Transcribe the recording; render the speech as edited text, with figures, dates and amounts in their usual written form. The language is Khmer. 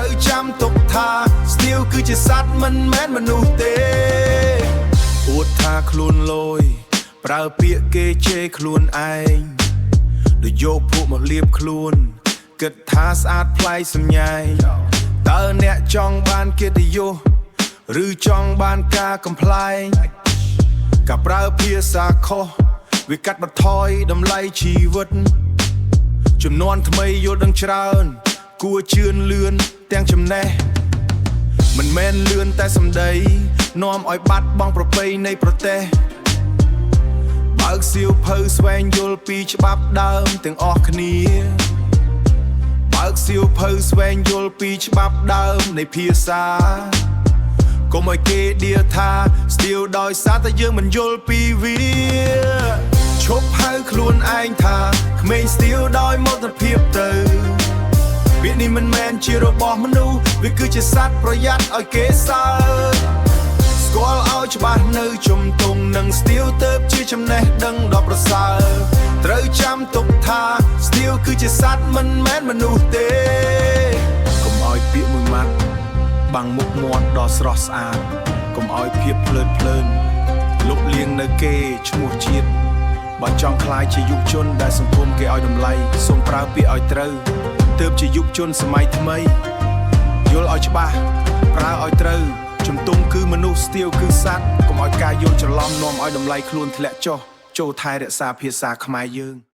ត្រូវចាំទុកថាស្ទាវគឺជាសត្វមិនមែនមនុស្សទេអួតថាខ្លួនលយប្រើពាក្យគេជេរខ្លួនឯងដូចយកភក់មកលាបខ្លួន គិតថាស្អាតប្លែកសំញែងតើអ្នកចង់បានកិត្តិយសឬចង់បានការកំប្លែងការប្រើភាសាខុសវាកាត់បន្ថយតម្លៃជីវិត ជំនាន់ថ្មីយល់ដឹងច្រើន គួរជឿនលឿនទាំងចំណេះមិនមែនលឿនតែសម្ដីនាំឲ្យបាត់បង់ប្រពៃនៃប្រទេសបើកសៀវភៅស្វែងយល់ពីច្បាប់ដើមទាំងអស់គ្នា បើកសៀវភៅស្វែងយល់ពីច្បាប់ដើមនៃភាសាកុំឲ្យគេដៀថាស្ទាវដោយសារតែយើងមិនយល់ពីវាឈប់ហៅខ្លួនឯងថាក្មេងស្ទាវដោយមោទនភាពទៅពាក្យនេះមិនមែនជារបស់មនុស្សវាគឺជាសត្វប្រយ័ត្នឲ្យគេសើចស្គាល់ឲ្យច្បាស់នៅជំទង់និងស្ទាវទៅជាចំណេះដឹងដ៏ប្រសើរត្រូវចាំទុកថាស្ទាវគឺជាសត្វមិនមែនមនុស្សទេកុំឲ្យពាក្យមួយម៉ាត់បាំងមុខមាត់ដ៏ស្រស់ស្អាតកុំឲ្យភាពភ្លើតភ្លើនលុបលាងនៅគេឈ្មោះជាតិបើចង់ក្លាយជាយុវជនដែលសង្គមគេឲ្យតម្លៃសូមប្រើពាក្យឲ្យត្រូវទើបជាយុវជនសម័យថ្មី យល់ឲ្យច្បាស់ប្រើឲ្យត្រូវជំទង់គឺមនុស្សស្ទាវគឺសត្វកុំឲ្យការយល់ច្រឡំនាំឲ្យតម្លៃខ្លួនធ្លាក់ចុះចូលថែរក្សាភាសាខ្មែរយើង។